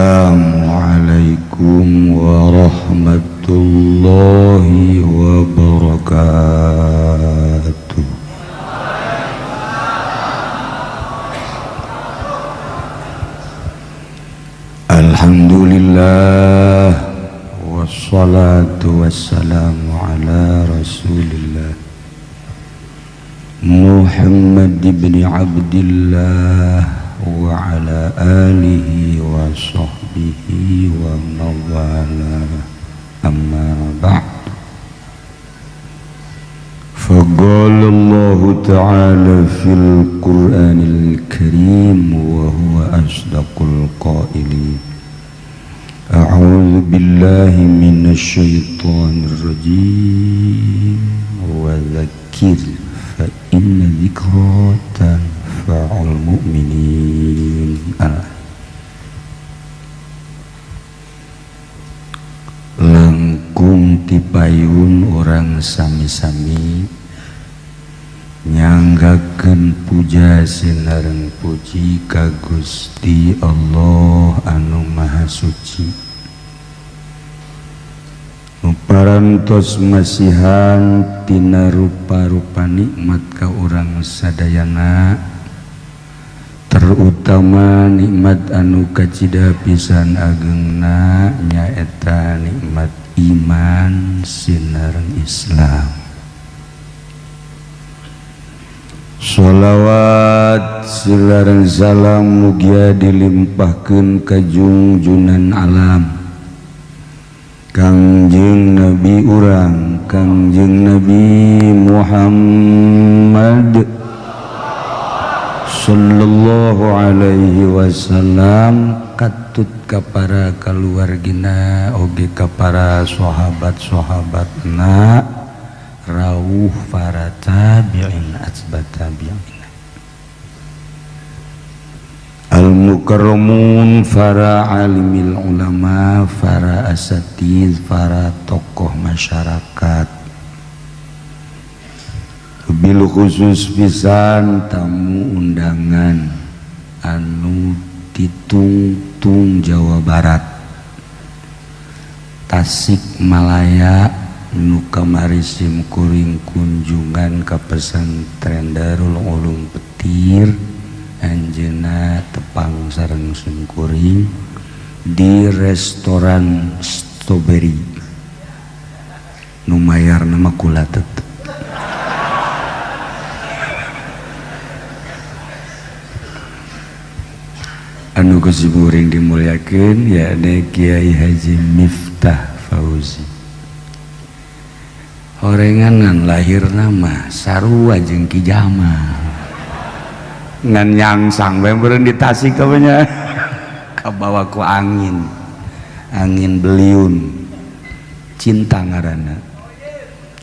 Assalamualaikum warahmatullahi wabarakatuh. Alhamdulillah, wassalatu wassalamu ala rasulillah Muhammad ibn Abdillah wa ala alihi wa sahbihi wa mawala, amma ba'd. Faqala Allah ta'ala fil Qur'anil Karim wa huwa asdaqul qailin. A'udzu billahi minasy syaithanir rajim. Wa dzakkir fa inna dzikra tanfa'ul mu'minin. Langkung tipayun orang sami-sami nyanggakeun puja sinareng puji ka Gusti Allah anu Maha Suci. Parantos masihan tina rupa-rupa nikmat ka urang sadayana, terutama nikmat anu kacida pisan agengna nyaeta nikmat iman sinareng Islam. Sholawat silareng salam mugia dilimpahkeun ka jungjunan alam Kangjeng Nabi urang, Kangjeng Nabi Muhammad sallallahu alaihi wasallam, katut ka para kaluargina oge ka para sahabat-sahabatna, rawuh para tabi'in atba tabi'in, al-mukarramun, para alimil ulama, para asatiz, para tokoh masyarakat, bil khusus pisan tamu undangan anu ditungtung Jawa Barat, Tasikmalaya, nu kamari sim kuring kunjungan ka pesantren Darul Ulum Petir, anjeunna tepang sareng simkuring di restoran Strawberry nu mayarna mah kula tetep. Anu ku simkuring dimuliakeun yakni Kiai Haji Miftah Fauzi. Horenganan lahir nama sarua jeung Ki Jamal. Ngan nyangsang bae meureun di Tasik nya kabawa ku angin, angin beliun. Cinta ngaranna,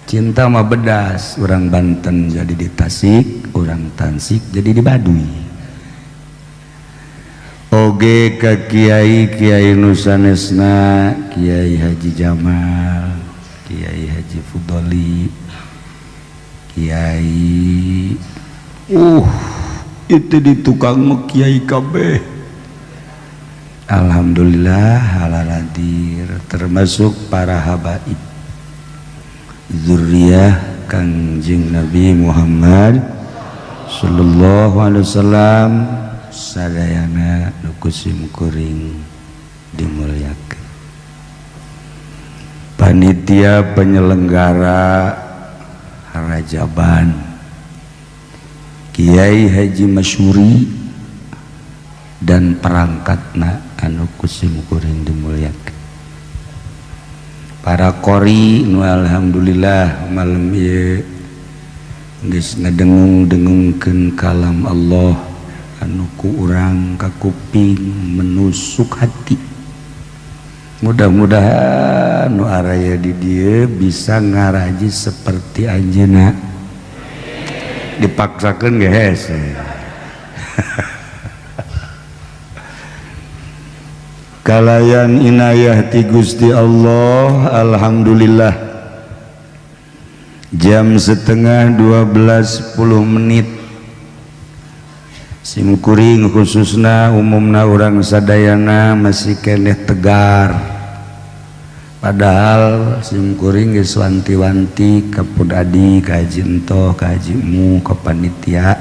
cinta mah bedas. Orang Banten jadi di Tasik, orang Tansik jadi di Baduy. Oge ka Kiai Kiai nusanesna, Kiai Haji Jamal, Kiai Haji Fudoli, Kiai itu di tukang Kiai KB. Alhamdulillah halal hadir, termasuk para habaib zuriyah Kangjeng Nabi Muhammad sallallahu alaihi wasallam sadayana nu ku sim kuring dimuliakeun. Panitia penyelenggara Rajaban Kiai Haji Masyuri dan perangkatna anu ku sim kuring dimuliakeun. Para qori nu alhamdulillah malam ieu geus ngadengung-dengungkeun kalam Allah anu ku urang ka kuping menusuk hati. Mudah-mudahan nu araya di dieu bisa ngaraji seperti anjeunna. Dipaksakeun ge hese. Kalayan inayah ti Gusti Allah, alhamdulillah jam 11:30. Simkuring khususna umumna urang sadayana masih keneh tegar. Padahal simkuring geus wanti-wanti ka Pun Adi, ka Haji Entoh, ka Haji Mu, ka panitia,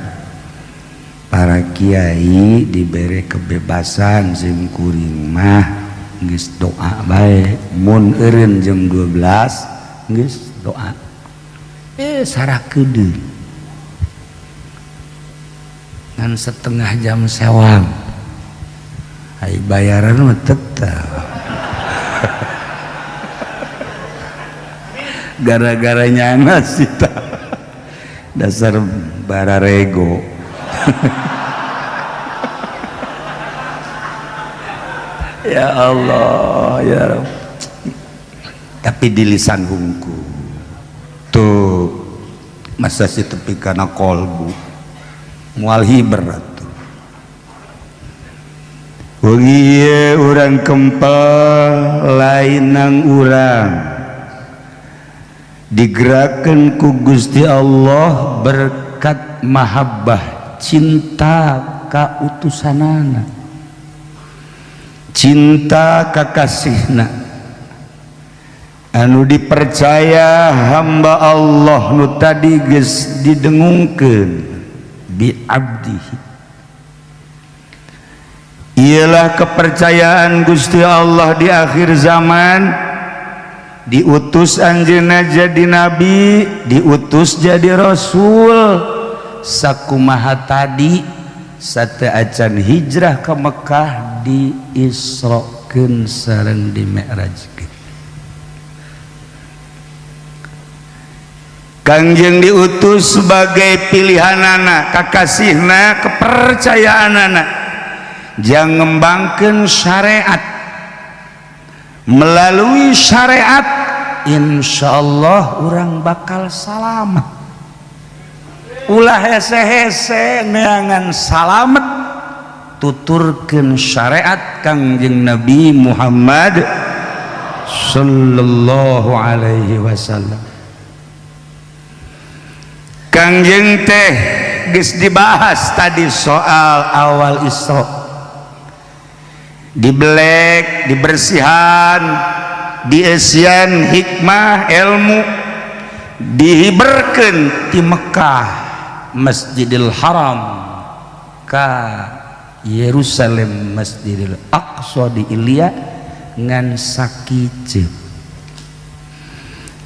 para kiai diberi kebebasan. Simkuring mah geus doa bae, mun eureun jam 12 geus doa, sarakedeung ngan setengah jam sewang, ai bayaran mah tetep. Gara-gara nyana sih, dasar bararego. Ya Allah ya Rabb. Tapi di lisan hungku tuh masa sih tepi kana kolbu mual hiber atuh. Wengi ieu urang kempel lainang urang digerakkan ku Gusti Allah berkat mahabbah cinta ka utusanana, cinta ka kasihna anu dipercaya hamba Allah nu tadi geus didengungkeun bi abdihi. Ialah kepercayaan Gusti Allah di akhir zaman, diutus anjeunna jadi nabi, diutus jadi rasul. Sakumaha tadi sateuacan hijrah ke Mekah diisrokeun sareng dimi'rajkeun. Kangjeng diutus sebagai pilihanana, kakasihna, kepercayaanana jang ngembangkeun syariat. Melalui syariat insyaallah urang bakal salamet. Ulah hese-hese neangan salamet, tuturkeun syariat Kangjeng Nabi Muhammad sallallahu alaihi wasallam. Kangjeng teh geus dibahas tadi soal awal Isra, dibelek, dibersihan, diesian hikmah ilmu, dihiberkeun ti Mekah Masjidil Haram ka Yerusalem Masjidil Aqsa di Ilya ngan sakiceup.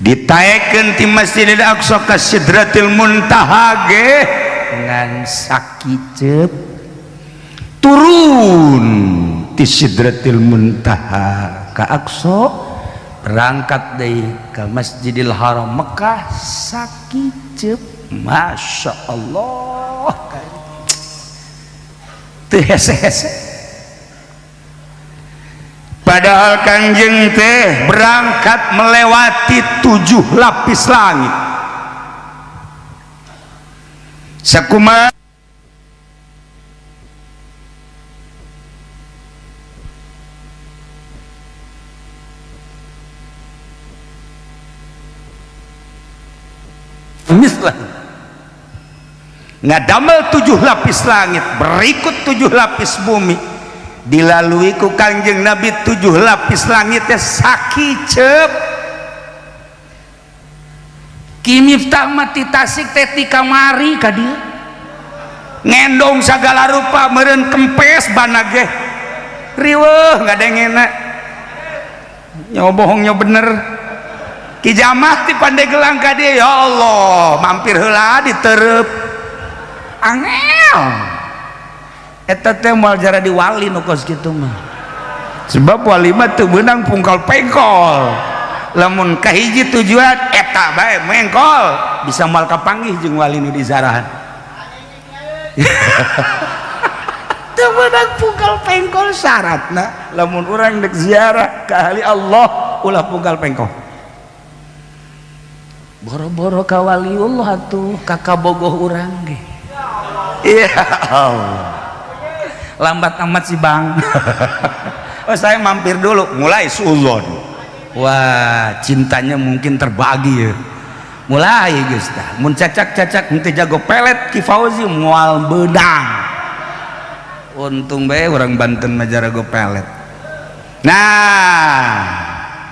Ditaekeun ti Masjidil Aqsa ka Sidratil Muntaha ge ngan sakiceup, turun ti Sidratil Muntaha ka Aqsa, berangkat deui ka Masjidil Haram Mekah sakiceup. Masya Allah, teu hese-hese. Padahal Kangjeng teh berangkat melewati 7 lapis langit. Sakumaha mislah ngadamel 7 lapis langit, berikut 7 lapis bumi, dilalui ku Kangjeng Nabi 7 lapis langit teh sakiceup. Ki Miftah mah ti Tasik teh ti kamari ka dieu ngendong sagala rupa, meureun kempes bana ge riweuh ngadengena, nyo bohong nyo bener. Ki Jamah ti Pandeglang ka dieu, ya Allah mampir heula diterep angel. Eta teh moal jara di wali nu kos kitu mah, sebab wali mah teu meunang pungkal pengkol. Lamun kahiji tujuan eta bae mengkol, bisa moal kapanggih jeung wali nu dizarahan. Teu meunang pungkal pengkol syaratna lamun urang dek ziarah ka ahli Allah ulah pungkal pengkol. Boro-boro ka waliullah atuh kakabogoh urang ge. Ya Allah, lambat amat sih bang. Oh saya mampir dulu, mulai suudzon. Wah cintanya mungkin terbagi ya. Mulai geus tah mun cacak-cacak henteu jago pelet Ki Fauzi moal beunang. Untung bae orang Banten mah jarago pelet. Nah,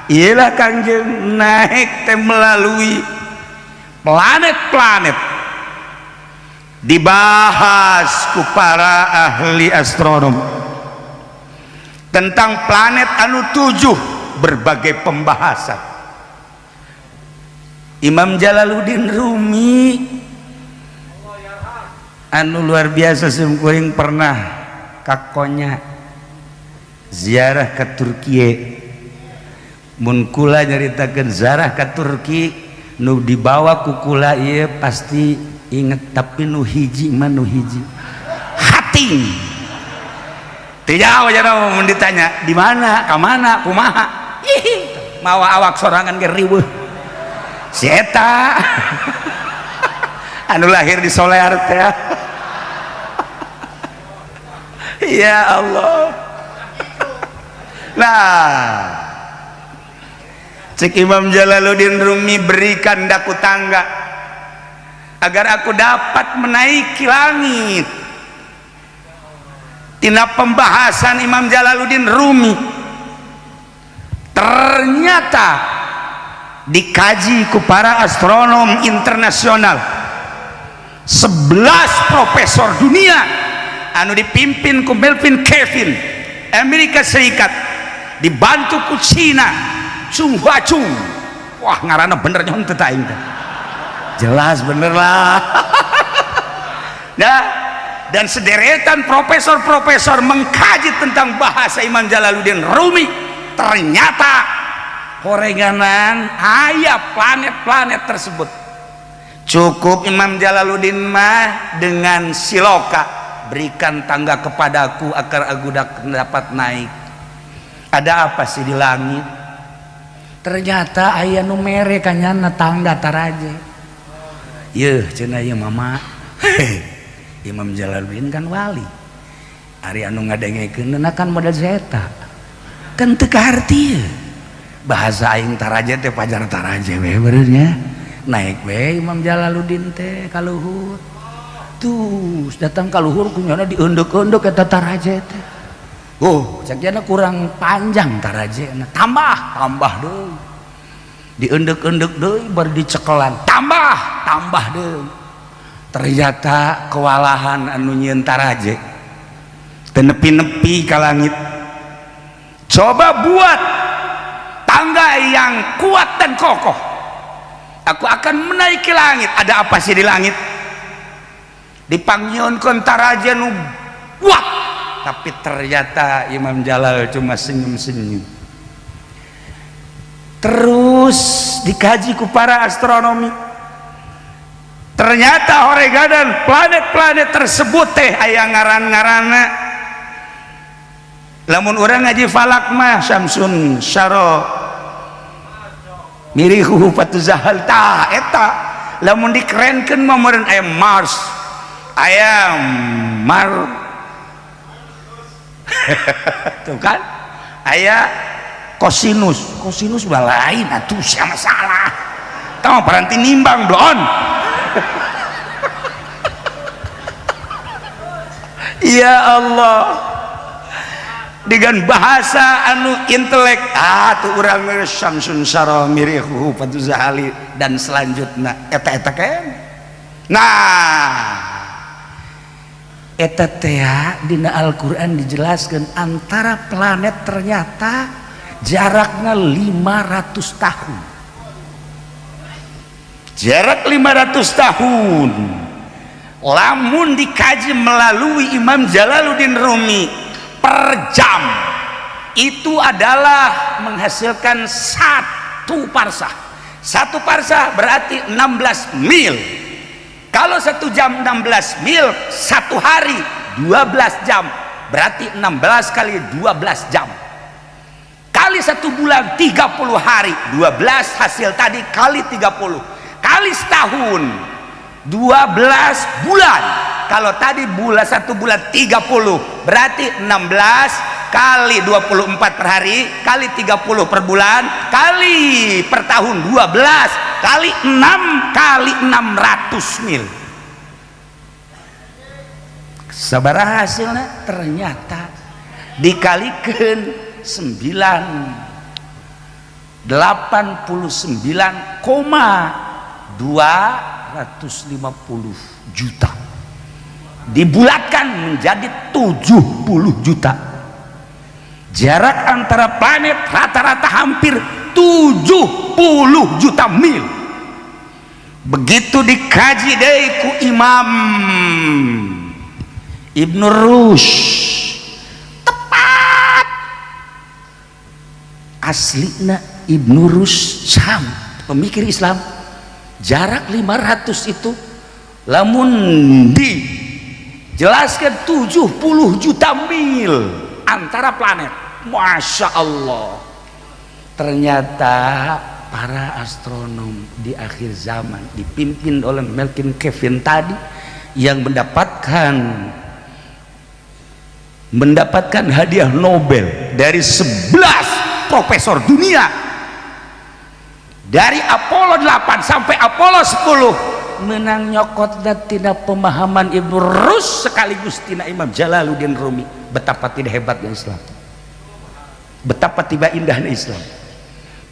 iyalah Kangjeng naik teh melalui planet-planet, dibahas ku para ahli astronom tentang planet anu 7, berbagai pembahasan. Imam Jalaluddin Rumi anu luar biasa, simkuring pernah ka Konya, ziarah ke Turki. Mun kula nyaritakeun ziarah ke Turki nu dibawa ku kula ieu pasti inget, tapi nu hiji mah nu hiji hating teu jauh. Jadi mun ditanya di mana, ka mana, kumaha, ih, mawa awak sorangan ge riweuh. Si eta anu lahir di Solear teh, ya Allah. Nah, cek Imam Jalaluddin Rumi, berikan daku tangga agar aku dapat menaiki langit. Tina pembahasan Imam Jalaluddin Rumi, ternyata dikaji ku para astronom internasional, 11 profesor dunia anu dipimpin ku Melvin Kevin Amerika Serikat, dibantu ku Cina Chung Hua Chung. Wah, ngaranna bener nyon teu aing teh, jelas bener lah. Nah, dan sederetan profesor-profesor mengkaji tentang bahasa Imam Jalaluddin Rumi, ternyata horenganan aya planet-planet tersebut. Cukup Imam Jalaluddin mah dengan siloka, berikan tangga kepadaku agar aku dapat naik. Ada apa sih di langit? Ternyata aya nu mere kanyana tangga taraje. Yeuh, cenah ieu mama. Imam Jalaluddin kan wali, ari anu ngadengekeun kan model zeta kan teu kaharti bahasa aing. Taraje teh pajar taraje we benernya. Naik we Imam Jalaluddin teh ka luhur. Tuh, datang ka luhur, kunyana diendek-endek eta taraje teh. Oh, cek kurang panjang taraje, tambah, tambah deui. Diendek-endek deui, baru dicekelan, tambah, tambah deui. Ternyata kewalahan anu nyieun taraje, teu nepi-nepi ka langit. Coba buat tangga yang kuat dan kokoh, aku akan menaiki langit. Ada apa sih di langit? Dipanggihkeun taraje nu kuat, tapi ternyata Imam Jalal cuma senyum-senyum. Terus dikaji ku para astronomi, ternyata horegadan planet-planet tersebut teh aya ngaran-ngaranna. Lamun urang ngaji falak mah Syamsun Syaro Mirihu Fatuzahal, tah eta lamun dikerenkeun mah meureun aya Mars, aya Mar, tuh kan, aya kosinus. Kosinus mah lain atuh, siapa salah tau paranti nimbang blon. Ya Allah, dengan bahasa anu intelek ah tuh urang Syamsun Syara Mirihu Fatuzahali dan selanjutnya eta-eta kan. Nah, eta teh dina Al-Qur'an dijelaskan antara planet ternyata jaraknya 500 tahun. Jarak 500 tahun lamun dikaji melalui Imam Jalaluddin Rumi per jam itu adalah menghasilkan 1 parsah. 1 parsah berarti 16 mil. Kalau 1 jam 16 mil, 1 hari 12 jam berarti 16 kali 12 jam kali 1 bulan 30 hari, 12 hasil tadi kali 30 kali setahun 12 bulan. Kalau tadi bulan 1 bulan 30 berarti 16 kali 24 per hari kali 30 per bulan kali per tahun 12 kali 6 kali 600 mil. Sabaraha hasilna? Ternyata dikalikan 9 89,250 juta, dibulatkan menjadi 70 juta. Jarak antara planet rata-rata hampir 70 juta mil. Begitu dikaji deui ku Imam Ibnu Rushd, tepat aslina Ibnu Rushd Sam, pemikir Islam, jarak 500 itu lamun dijelaskan 70 juta mil antara planet. Masya Allah, ternyata para astronom di akhir zaman dipimpin oleh Melvin Kevin tadi yang mendapatkan mendapatkan hadiah Nobel dari 11 profesor dunia, dari Apollo 8 sampai Apollo 10, menang nyokot dan tidak pemahaman Ibnu Rus sekaligus tina Imam Jalaluddin Rumi. Betapa tidak hebatnya Islam, betapa tiba indahnya Islam,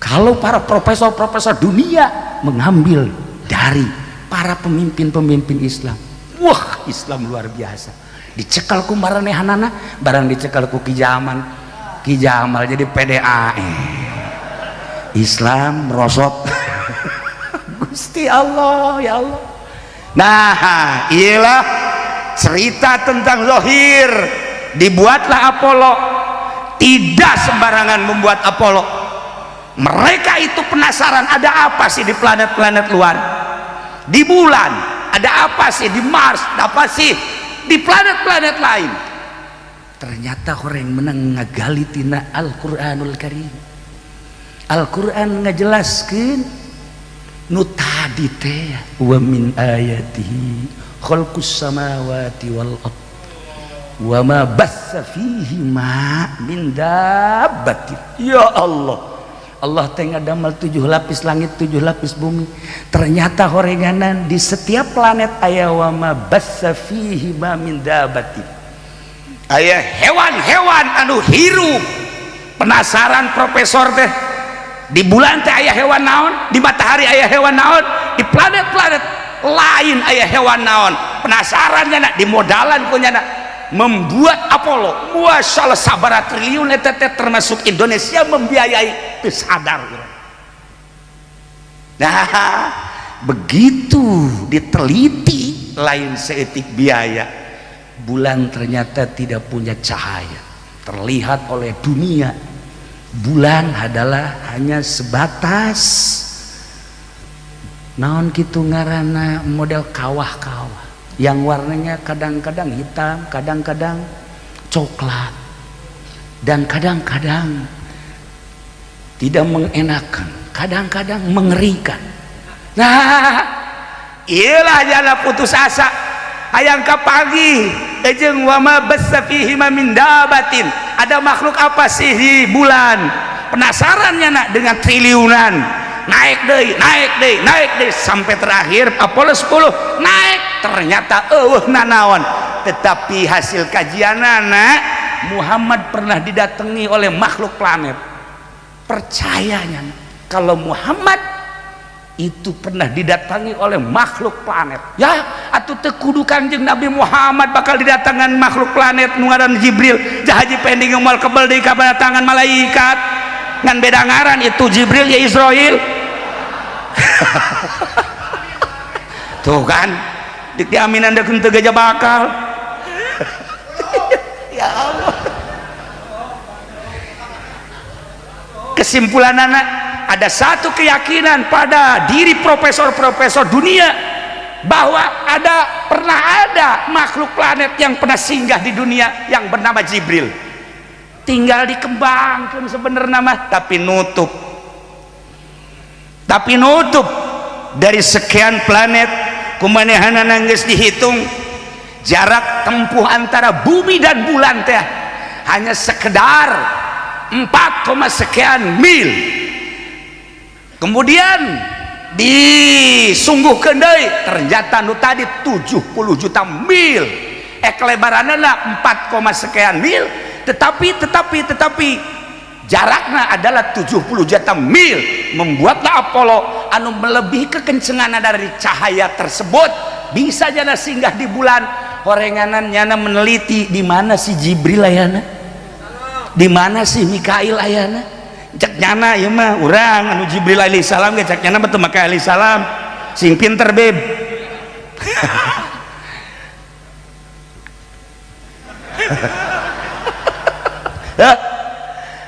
kalau para profesor-profesor dunia mengambil dari para pemimpin-pemimpin Islam. Wah, Islam luar biasa. Dicekal ku maranehanana, barang dicekal ku Ki Jamal, Ki Jamal jadi PDAE, Islam merosot. Gusti Allah, ya Allah. Nah, iyalah cerita tentang zohir. Dibuatlah Apollo. Tidak sembarangan membuat Apollo. Mereka itu penasaran, ada apa sih di planet-planet luar, di bulan, ada apa sih di Mars, apa sih di planet-planet lain. Ternyata orang menang ngagali tina Al-Quranul Karim. Al-Quran ngajelaskeun nu tadi teh, wa min ayatihi khalqus samawati wal ard wa ma bassa fihima min dabbatin. Ya Allah, Allah teh ngadamel tujuh lapis langit, tujuh lapis bumi. Ternyata horenganan di setiap planet aya wa ma bassa fihima min dabbatin, aya hewan-hewan anu hirup. Penasaran profesor teh, di bulan teh aya hewan naon, di matahari aya hewan naon, di planet-planet lain aya hewan naon. Penasaran nya, dimodalan ku nyana membuat Apollo. Masalah sabara triliun eta teh, termasuk Indonesia membiayai, teu sadar. Nah, begitu diteliti, lain saeutik biaya. Bulan ternyata tidak punya cahaya terlihat oleh dunia. Bulan adalah hanya sebatas naon kitu ngaranna, model kawah-kawah yang warnanya kadang-kadang hitam, kadang-kadang coklat, dan kadang-kadang tidak mengenakan, kadang-kadang mengerikan. Nah, iyalah jana putus asa hayang kapanggih jeung wama bassa fihi min dabatin, ada makhluk apa sih di bulan. Penasarannya nak dengan triliunan, naik deh, naik deh, naik deh, sampai terakhir Apollo 10 naik, ternyata euweuh nanaon. Tetapi hasil kajian anak Muhammad pernah didatangi oleh makhluk planet. Percayanya kalau Muhammad itu pernah didatangi oleh makhluk planet, ya atau teu kudu Kanjeng Nabi Muhammad bakal didatangan makhluk planet nu ngaran Jibril. Haji pending moal kebel deui kedatangan malaikat, ngan beda ngaran, itu Jibril ya Israel. Tuh kan dik diaminan dek henteu gajah bakal. Ya Allah, kesimpulan anak, ada satu keyakinan pada diri profesor-profesor dunia bahwa ada, pernah ada makhluk planet yang pernah singgah di dunia yang bernama Jibril. Tinggal dikembangkan sebenarnya mah, tapi nutup, tapi nutup. Dari sekian planet kumanehanana geus dihitung, jarak tempuh antara bumi dan bulan teh hanya sekedar 4, sekian mil. Kemudian disungguhkeun deui, ternyata nu tadi 70 juta mil. Kelebaranana 4, sekian mil, tetapi tetapi tetapi jaraknya adalah 70 juta mil. Membuatlah Apollo anu melebihi kekencengan dari cahaya tersebut bisa jana singgah di bulan. Horenganan nyana meneliti di mana si Jibril ayana, di mana si Mikail ayana. Cek nyana ieu mah urang anu Jibril alaihi salam ge, cek nyana mah teu make alaihi salam. Sing pinter, beb. Hah?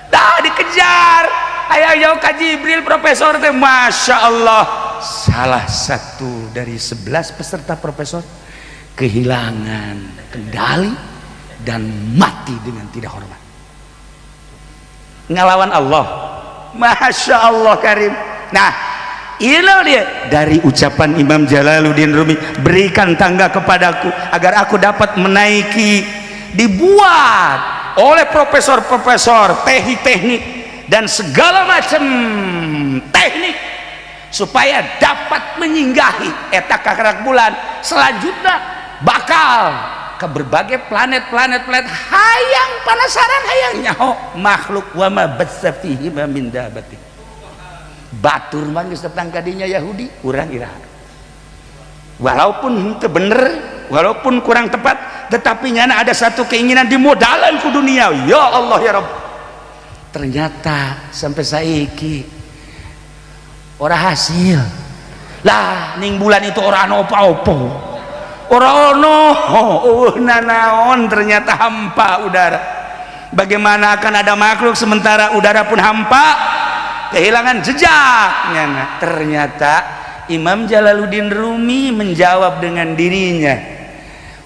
Dah dikejar hayang jauh ka Jibril. Profesor teh, Masya Allah, salah satu dari 11 peserta profesor kehilangan kendali dan mati dengan tidak hormat, ngelawan Allah. Masya Allah Karim. Nah, ini dia dari ucapan Imam Jalaluddin Rumi, "Berikan tangga kepadaku agar aku dapat menaiki." Dibuat oleh profesor-profesor teknik-teknik dan segala macam teknik supaya dapat menyinggahi eta kakarak bulan. Selanjutnya bakal ke berbagai planet-planet planet. Hayang penasaran, hayang nyaho makhluk. Wa ma batsa fihi min dabati. Batur mah geus datang ka dinya, Yahudi urang iraha. Walaupun henteu bener, walaupun kurang tepat, tetapi nyana ada satu keinginan di modalan ku dunia. Ya Allah, ya Rabb, ternyata sampai saiki ora hasil lah. Ning bulan itu ora ono apa-apa, ora ono, oh, nanaon. Ternyata hampa udara. Bagaimana akan ada makhluk sementara udara pun hampa, kehilangan jejak nyana? Ternyata Imam Jalaluddin Rumi menjawab dengan dirinya,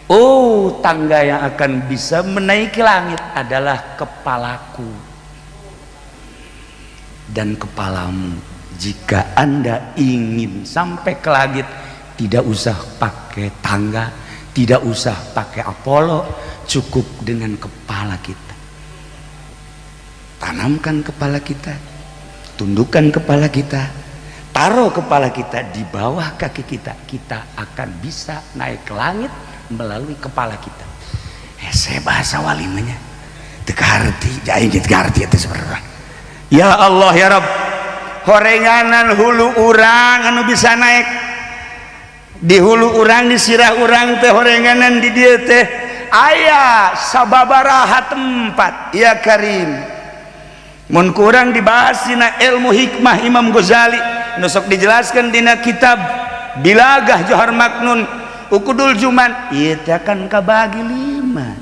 "Oh, tangga yang akan bisa menaiki langit adalah kepalaku dan kepalamu. Jika Anda ingin sampai ke langit, tidak usah pakai tangga, tidak usah pakai Apollo, cukup dengan kepala kita. Tanamkan kepala kita, tundukkan kepala kita, taruh kepala kita di bawah kaki kita. Kita akan bisa naik ke langit melalui kepala kita." Hese bahasa walimanya, teu kaharti, aing teu kaharti itu sebenarnya. Ya Allah, ya Rabb, horenganan hulu urang anu bisa naik di hulu urang, di sirah urang teh. Horenganan di dieu teh aya sababaraha tempat. Ya Karim, mun kurang dibahas dina ilmu hikmah Imam Ghazali, nu sok dijelaskan dina kitab Bilagah Johar Maknun, Ukudul Juman, ieu teh akan kabagi lima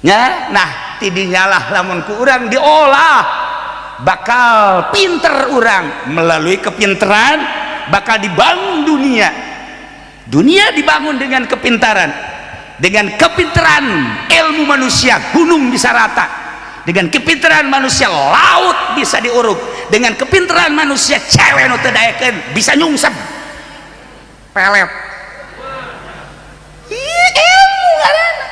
nya. Nah, tidinya lah lamun ku urang diolah, bakal pinter urang. Melalui kepintaran bakal dibangun dunia. Dunia dibangun dengan kepintaran. Dengan kepintaran ilmu manusia, gunung bisa rata. Dengan kepintaran manusia, laut bisa diuruk. Dengan kepintaran manusia, cewek nu teu daekeun bisa nyungsep pelet. Ih, ilmu ngaranna.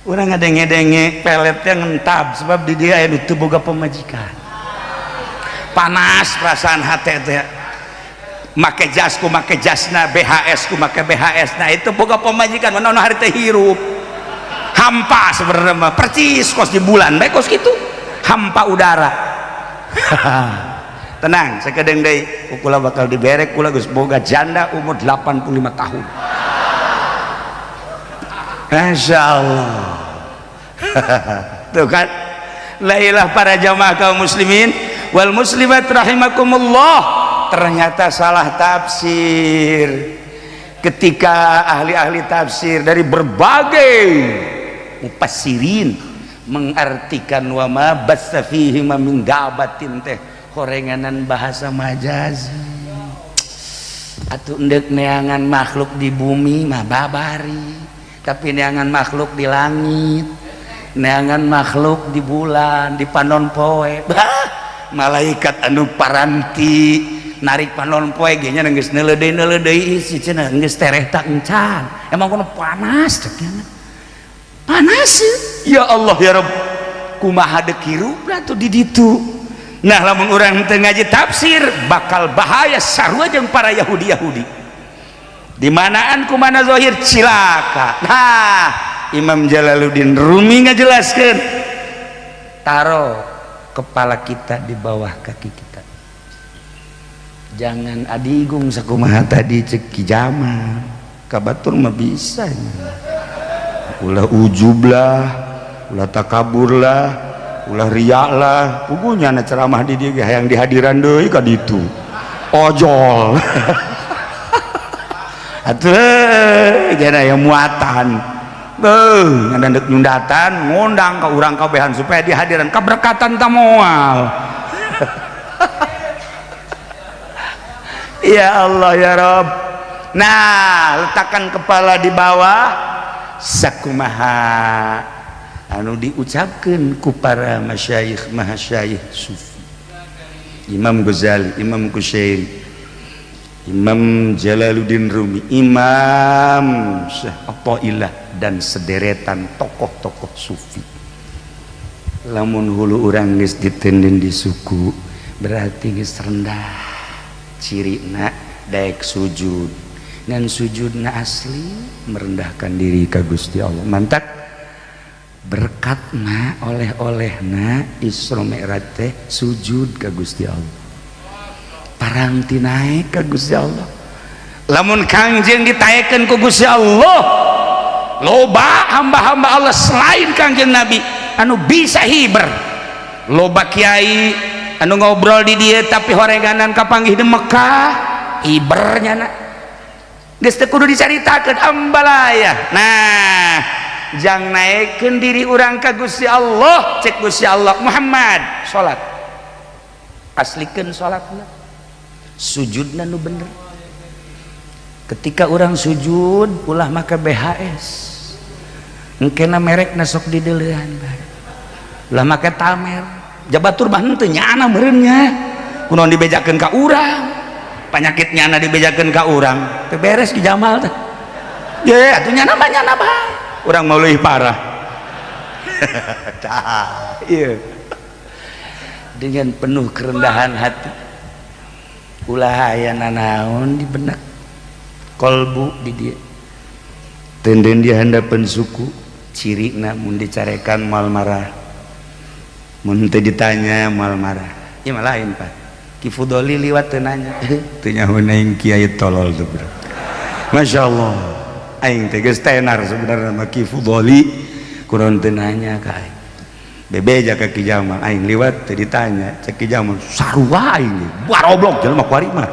Urang ngadenge-denge peletnya ngentab sebab di dia aya nu teu boga pamajikan. Panas perasaan hati teh, make jas ku make jasna, BHS ku make BHS. Nah, itu boga pamajikan mana hari teh hirup hampa sebenarnya mah, percis kos di bulan baik, kos gitu hampa udara. Tenang, sakedeung deui kula bakal diberek. Kula geus boga janda umur 85 tahun. Masya Allah. Tuh kan, lailah para jamaah kaum muslimin wal muslimat rahimakumullah, ternyata salah tafsir ketika ahli-ahli tafsir dari berbagai mufassirin mengartikan wa ma batsa fihi min dabatin teh horenganan bahasa majazi. Atuh endek neangan makhluk di bumi mah babari, tapi neangan makhluk di langit, neangan makhluk di bulan, di panon poe. Bah, malaikat anu paranti narik panon poe ge nya geus neuleudeuy neuleudeuy isi cenah, geus tereh tak encan. Emang kono panas cek nya, panas. Ya Allah, ya Rabb, kumaha deuk hirupna tuh di ditu? Nah, lamun urang teu ngaji tafsir bakal bahaya, sarua jeung para Yahudi. Yahudi Di manaan ku mana zahir cilaka. Nah, Imam Jalaluddin Rumi ngajelaskeun, taruh kepala kita di bawah kaki kita, jangan adigung sakumaha tadi cek Ki Jamal. Kabatur mah bisa, ulah ujub lah, ulah takabur lah, ulah riya lah. Pugunya na ceramah di dieu hayang dihadiran deui ka ditu ojol atuh jana aya muatan. Beuh, ngan dek nyundatan ngundang ka urang kabehan supaya dihadiran kaberkatan ta moal. Ya Allah ya Rob. Nah, letakkan kepala di bawah sakumaha anu diucapkeun ku para masyayikh mahasyayikh sufi, Imam Ghazali, Imam Kusyairi, Imam Jalaluddin Rumi, Imam Syekh Athaillah, dan sederetan tokoh-tokoh sufi. Lamun hulu urang geus ditenden di suku berarti geus rendah. Cirina daek sujud, ngan sujudna asli merendahkan diri ka Gusti Allah. Mantak berkatna, oleh-olehna Isra Mi'raj teh sujud ka Gusti Allah, paranti naik ka Gusti Allah. Lamun Kangjeng ditaekeun ku Gusti Allah, loba hamba-hamba Allah selain Kangjeng Nabi anu bisa hiber. Loba kiai anu ngobrol di dia tapi horeganan kapanggih di Mekah, hibernya na geus teu kudu dicaritakeun ambalaya. Nah, jang naikkeun diri urang ka Gusti Allah, cek Gusti Allah, Muhammad salat, aslikeun salatna, sujudna nu bener. Ketika orang sujud ulah maka BHS engkena merekna sok dideulean bae, ulah make tamer jabatur mah henteu nyana meureun nya, kunaon dibejakeun ka urang penyakit nyana, dibejakeun ka urang teu beres. Ki Jamal teh ye atuh nyana mah nyana bae, urang mau leuwih parah. Tah ieu dengan penuh kerendahan hati, ulah aya nanaon di benak kolbu di dia tenden di handapeun suku. Cirina mun dicarekan moal marah, mun teu ditanya moal marah. Ieu mah lain, Pak. Ki Fudoli liwat teu nanya, teu nyaho aing kiai tolol tuh, bro. Masya Allah, aing teh geus tenar sebenarnya mah Ki Fudoli, kunaon teu nanya ka aing. Bebeja ka Ki Jamal, aing liwat teu ditanya, cek Ki Jamal sarua aing baroblok jelema kuari mah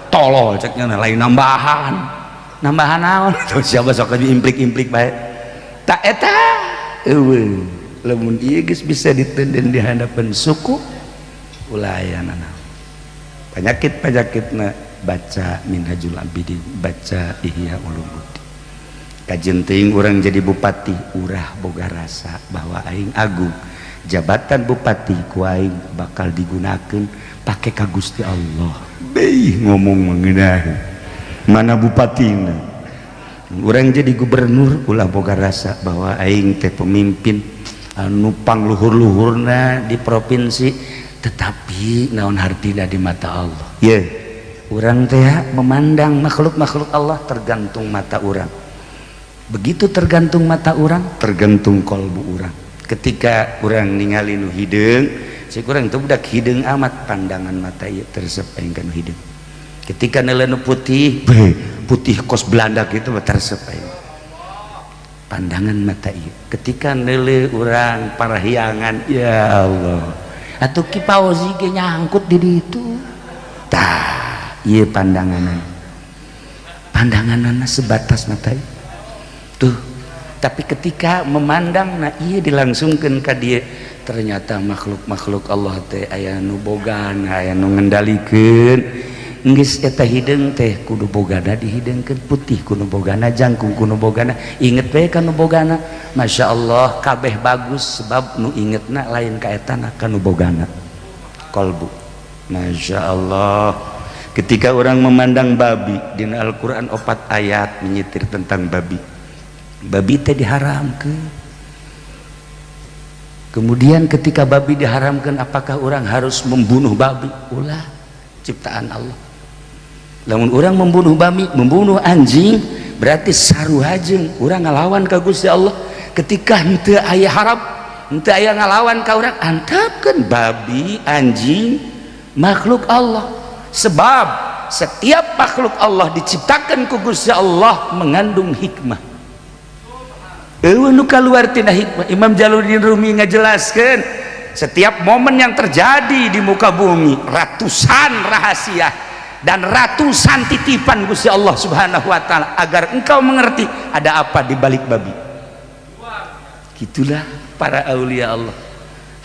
tolol, ceknya lain nambahan nambahan naon. Tuh siapa sok implik-implik bae tak eta eueuh. Lamun ieu geus bisa ditenden di hadapan suku, ulah aya nanaon penyakit-penyakitna. Baca Minhajul Abidin, baca Ihya Ulumuddin. Kajen teuing urang jadi bupati, urah boga rasa bahwa aing agung, jabatan bupati ku aing bakal digunakan pake ka Gusti Allah. Beuh, ngomong mengenai mana bupatina. Urang jadi gubernur, ulah boga rasa bahwa aing teh pemimpin anu pangluhur-luhurna di provinsi, tetapi naon hartina di mata Allah. Ye, urang teh memandang makhluk-makhluk Allah tergantung mata urang. Begitu tergantung mata urang, tergantung kolbu urang. Ketika urang ningali nu hideung, cek urang teh budak hideung amat, pandangan mata ieu teresep aing ka nu hideung. Ketika neuleuh nu putih, putih kos Belanda gitu mah teresep aing pandangan mata ieu. Ketika neuleuh urang parahyangan, ya Allah atuh Ki Fauzi ge nyangkut di ditu. Tah ieu pandanganan, pandanganana sebatas mata ieu tuh. Tapi ketika memandang, nah iya dilangsungkan ka dia, ternyata makhluk-makhluk Allah teh aya nu bogana, aya nu ngendalikeun. Geus eta hideung teh kudu bogana dihidengkeun, putih kudu bogana, jangkung kudu bogana, inget we ka nu bogana. Masya Allah, kabeh bagus sebab nu ingetna lain ka etana, ka nu bogana kolbu. Masya Allah, ketika orang memandang babi, dina Al-Quran 4 ayat menyitir tentang babi. Babi teh diharamkan. Kemudian ketika babi diharamkan, apakah orang harus membunuh babi? Ulah, ciptaan Allah. Lamun urang membunuh babi, membunuh anjing, berarti sarua jeung urang ngalawan ka Gusti Allah. Ketika henteu aya harap, henteu aya ngalawan ka urang, antapkeun babi, anjing, makhluk Allah. Sebab setiap makhluk Allah diciptakan ku Gusti Allah mengandung hikmah. Euweuh nu kaluar tina hikmah. Imam Jalaluddin Rumi ngajelaskeun setiap momen yang terjadi di muka bumi ratusan rahasia dan ratusan titipan Gusti Allah Subhanahu wa taala agar engkau mengerti ada apa di balik babi. Gitulah para aulia Allah.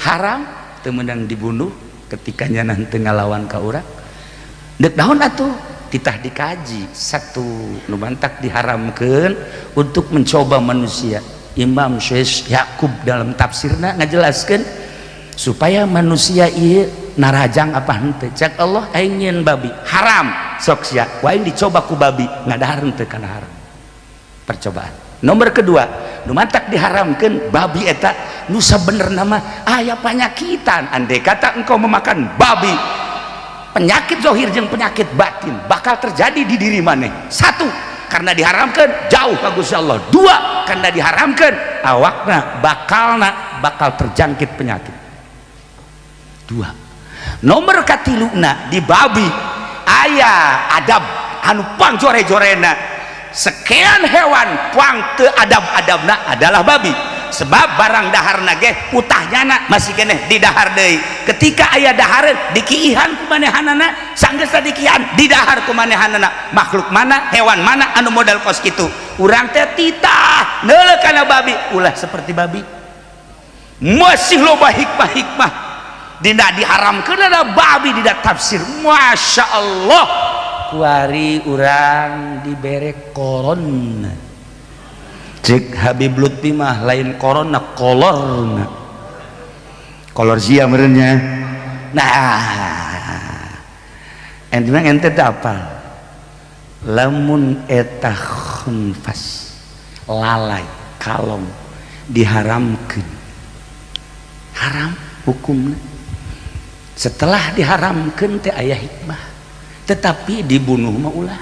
Haram teu meunang dibunuh ketika nyana teu ngalawan ka urang. Dek naon atuh? Titah dikaji. Satu, nu mantak diharamkeun untuk mencoba manusia. Imam Syekh Yakub dalam tafsirna ngajelaskeun supaya manusia ieu narajang apa henteu. Cek Allah, aing nyieun babi haram, sok sia ku aing dicoba ku babi, ngadahar henteu kana haram. Percobaan nomor kedua, nu mantak diharamkeun babi eta nu sabenerna mah aya panyakitan. Andai kata engkau memakan babi, penyakit zohir jeung penyakit batin bakal terjadi di diri maneh. Satu, karena diharamkan jauh ka Gusti Allah. Dua, karena diharamkan awakna bakalna bakal terjangkit penyakit. Dua. Nomor katiluna, di babi aya adab anu pang jore-jorena. Sekian hewan, pang teu adab-adabna adalah babi, sebab barang daharna ge utahnyana masih keneh di dahar deui. Ketika aya dahareun, dikiihan ku manehanana. Sanggeus dikiihan, di dahar ku manehanana. Makhluk mana, hewan mana anu modal kos kitu? Urang teh titah neuleuh kana babi, ulah seperti babi. Masih loba hikmah-hikmah dina diharamkeun ada babi dina tafsir. Masya Allah, kuari urang dibere corona. Cek Habib Lutfi mah lain corona, kolorna, kolor sia merenya. Nah, ente mah, ente teh apal lamun eta khunfas, lalai, kalong diharamkeun, haram hukumna. Setelah diharamkeun teh aya hikmah, tetapi dibunuh mah ulah,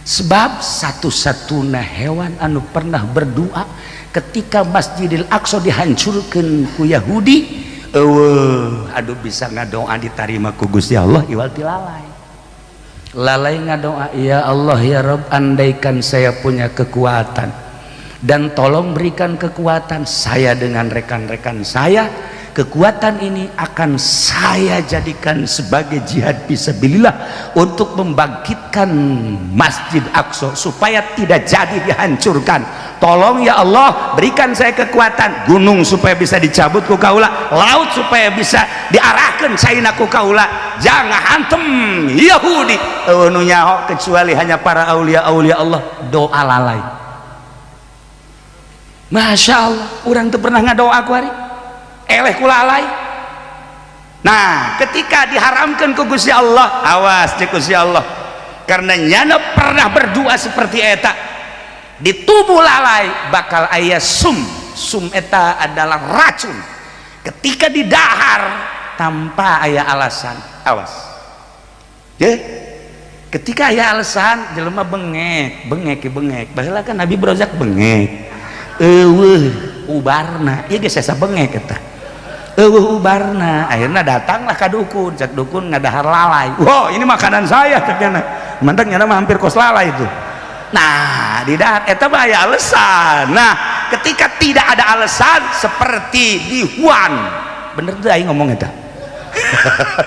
sebab satu-satunya hewan anu pernah berdoa ketika Masjidil Aqsa dihancurkan ku Yahudi, euweuh aduh bisa ngadoa ditarima ku Gusti Allah iwal ti lalai. Lalai ngadoa, "Ya Allah, ya Rob, andaikan saya punya kekuatan dan tolong berikan kekuatan saya dengan rekan-rekan saya, kekuatan ini akan saya jadikan sebagai jihad fisabilillah untuk membangkitkan Masjid Aqsa supaya tidak jadi dihancurkan. Tolong ya Allah, berikan saya kekuatan, gunung supaya bisa dicabut ku kaula, laut supaya bisa diarahkan caina ku kaula, jangan hantem Yahudi." Nu nyaho kecuali hanya para aulia aulia Allah, doa lalai. Masya Allah, urang tuh pernah ngadoa ku hari eleh ku lalai. Nah, ketika diharamkan ku Gusti Allah, awas cek Gusti Allah, karena nyana pernah berdoa seperti eta, di tubuh lalai bakal aya sum. Sum eta adalah racun. Ketika didahar tanpa aya alasan, awas ya. Ketika aya alasan, jelema bengek bengek bengek. Baheula kan Nabi Brozak bengek, euweuh ubarna. Ieu geus sesa bengek eta, euweuh ubarna. Akhirnya datanglah ka dukun. Cek dukun, ngadahar lalai. "Wow, ini makanan saya," cek nyana. Mantak nyana mah hampir kos lalai itu. Nah, di dahar eta mah aya alasan. Nah, ketika tidak ada alasan seperti di Wuhan, bener tuh aing ngomong eta,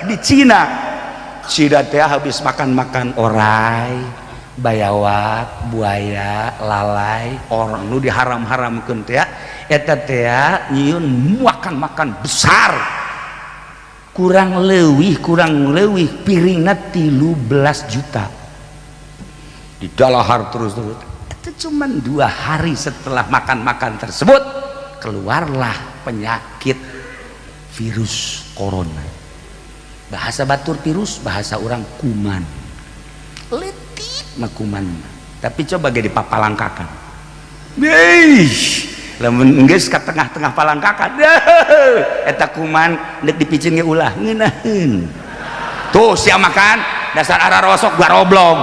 di Cina. Cina teh habis makan-makan orai, bayawak, buaya, lalai, orang nu diharam-haramkeun teh eta teh nyieun makan-makan besar, kurang leuwih piringna 13 juta di dalahar terus-terus. Itu cuman 2 hari setelah makan-makan tersebut keluarlah penyakit virus corona. Bahasa batur virus, bahasa orang kuman. Letik mah kuman, tapi coba ge dipapalangkakan. Ih, lamun geus ka tengah-tengah palangkakan, eta kuman nek dipicin ge ulah ngeunaheun. Tuh sia makan. Dasar arah rosok garoblog.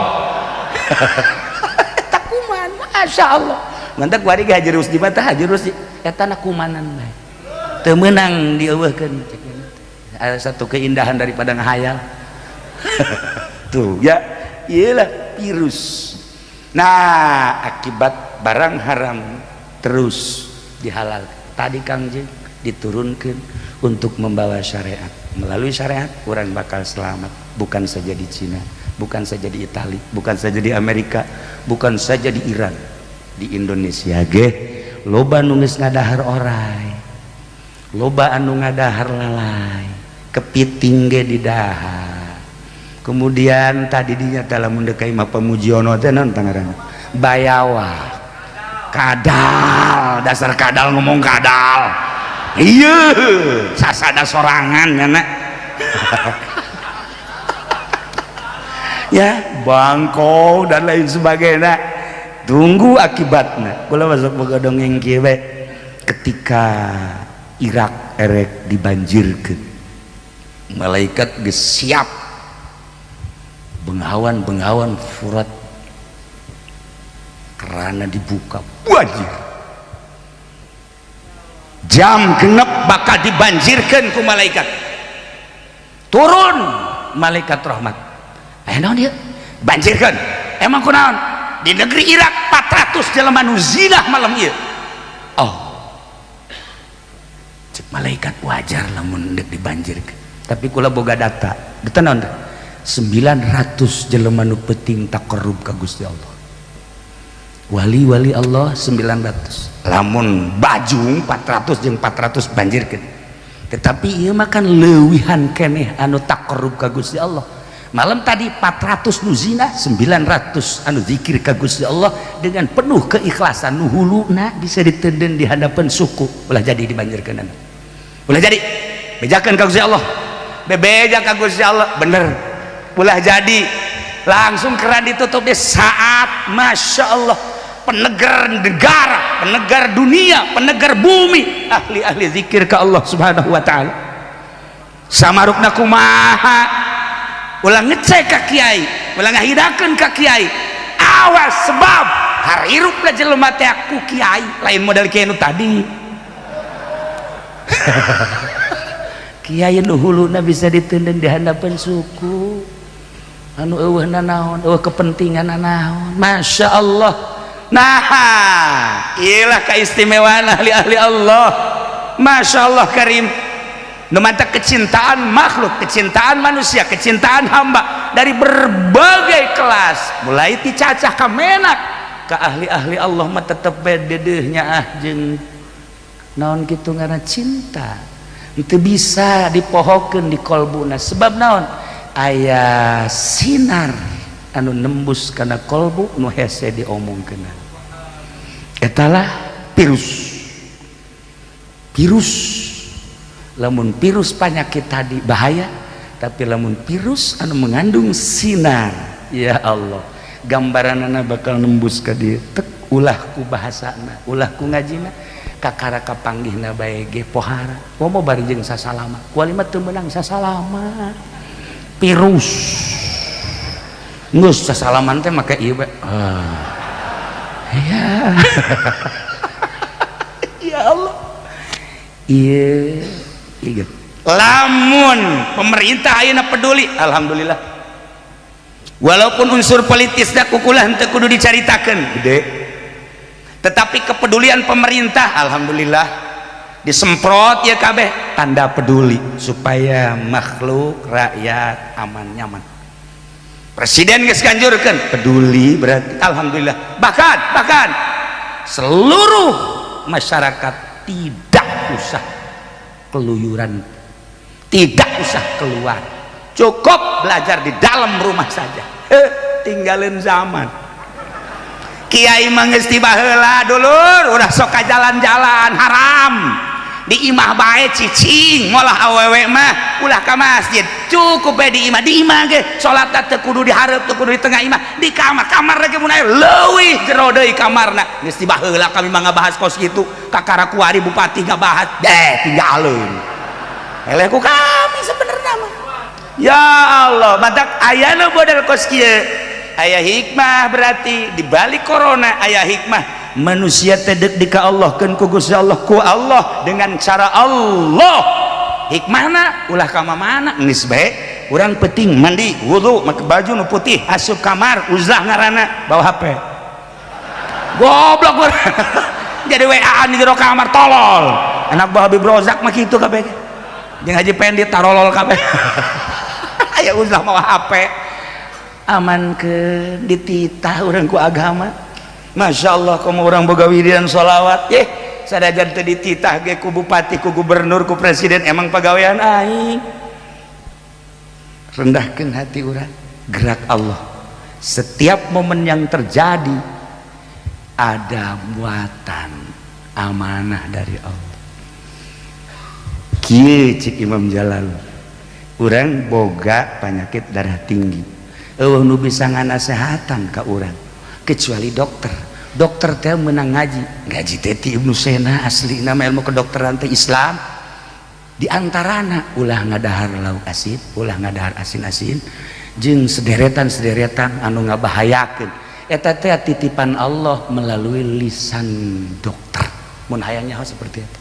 Eta kuman, Masya Allah. Mantak kuari ge Haji Rusdi mah tah, Haji Rusdi eta na kumanan bae. Teu meunang dieuweuhkeun. Ada satu keindahan daripada ngahayal. Tuh ya, iyalah virus. Nah, akibat barang haram terus dihalal. Tadi Kangjeng diturunkan untuk membawa syariat. Melalui syariat orang bakal selamat, bukan saja di Cina, bukan saja di Itali, bukan saja di Amerika, bukan saja di Iran, di Indonesia ge loba nu geus ngadahar orai, loba anu ngadahar lalay, kepiting ge didahar. Kemudian tadi dinyata lamun deuk ka imah Pamujiono teh naon tangaranna, bayawak, kadal. Dasar kadal, ngomong kadal, iya sasada sorangan nyana ya, bangkong dan lain sebagainya. Tunggu akibatnya. Kula masuk boga dongeng kieu, ketika Irak erek dibanjirkeun, malaikat geus siap bengawan-bengawan Furat kerana dibuka, banjir jam 6 bakal dibanjirkan ku malaikat. Turun malaikat rahmat, eh naon dia banjirkan, emang kunaon? Di negeri Irak 400 jelema nu zina malam ieu. Oh, cek malaikat, wajar lamun deuk dibanjirkeun, tapi kula boga data. Data naon? 900 jelema nu penting taqarrub ka Gusti Allah, wali-wali Allah 900. Lamun bajung 400 jeung 400 banjirkeun, tetapi ieu mah kan leuwihan keneh anu taqarrub ka Gusti Allah. Malam tadi 400 nu zina, 900 anu zikir ka Gusti Allah dengan penuh keikhlasan, nu huluna bisa ditenden di hadapan suku. Ulah jadi dibanjirkeun, ulah jadi, bejakeun ka Gusti Allah, bebeja ka Gusti Allah, bener ulah jadi. Langsung keran ditutup di saat, Masya Allah, penegar negara, penegar dunia, penegar bumi, ahli-ahli zikir ke Allah Subhanahu wa ta'ala. Samarukna kumaha, ulah ngecek ka kiai, ulah ngahidakeun ka kiai, awas, sebab harirup lah jelema teh ku kiai, lain model kiai nu tadi. Kiai nu huluna bisa ditenden di hadapan suku, anu eueuh naon, eueuh kepentingan naon, Masya Allah. Nah, iyalah keistimewaan ahli-ahli Allah, Masya Allah karim. Nu mantak kecintaan makhluk, kecintaan manusia, kecintaan hamba dari berbagai kelas, mulai ti cacah ka menak ka ahli-ahli Allah mah tetep bededeuhnya ah jeung naon kitu ngaranna cinta teu bisa dipohokeun di kolbuna. Sebab naon? Aya sinar anu nembus kana kolbu nu hese diomongkeun. Etalah virus. Virus, lamun virus penyakit tadi bahaya, tapi lamun virus anu mengandung sinar, ya Allah, gambaranana bakal nembus ka dieu tek. Ulah ku bahasana, ulah ku ngajina, kakara kapanggihna bae ge pohara. Komo bari jeung sasalama, kuali mah teu meunang sasalama, virus. Geus sasalaman teh make ieu bae. Ah. Ya. Ya Allah. Iya, iya. Lamun pemerintah ayeuna peduli, alhamdulillah. Walaupun unsur politisnya kukulah henteu kudu dicaritakeun gede. Tetapi kepedulian pemerintah, alhamdulillah, disemprot ya kabeh, tanda peduli supaya makhluk rakyat aman nyaman. Presiden geus ganjurkeun peduli, berarti alhamdulillah. Bahkan bahkan seluruh masyarakat tidak usah keluyuran, tidak usah keluar, cukup belajar di dalam rumah saja. Tinggalin zaman kiai mah geus ti baheula, dulur, udah sok ka jalan-jalan haram, di imah bae cicing, molah awewe mah ulah ka masjid, cukup bae di imah. Di imah ge salat teu kudu di hareup, teu kudu di tengah imah, di kamar. Kamar ge mun aya leuwih jero deui kamarna. Geus ti baheula kami mah ngabahas kos kitu, kakara kuari bupati ngabahas deh, tinggalin eleh ku kami sebenarnya mah. Ya Allah, matak ayana model kos kieu aya hikmah. Berarti di balik corona aya hikmah. Manusia teh deuk di ka Allah keun ku Gusti Allah, ku Allah dengan cara Allah. Hikmahna ulah ka mana, geus bae urang penting mandi, wudu, make baju nu putih, asup kamar, uzlah ngaranna, bawa HP. Goblok urang jadi WA di jero kamar, tolol. Anak buah Habib Rozak mah kitu kabeh jeung Haji Pendi, tarolol kabeh. Aya uzlah mawa HP, aman ke dititah urang ku agama. Masya Allah, kamu orang boga wiridan sholawat ye sadajan teu dititah ge ku bupati, ku gubernur, ku presiden, emang pagawean aing. Rendahkan hati urang, gerak Allah. Setiap momen yang terjadi ada muatan amanah dari Allah. Kieu cik Imam Jalal, urang boga penyakit darah tinggi, euweuh nu bisa nganasehatan ka urang kecuali dokter. Dokter teh menang ngaji, ngaji teh ti Ibnu Sena. Asli nama ilmu kedokteran teh Islam. Di antarana ulah ngadahar lauk asin, ulah ngadahar asin-asin jeung sederetan-sederetan anu ngabahayakeun. Eta teh titipan Allah melalui lisan dokter. Mun hayang nyaho seperti itu,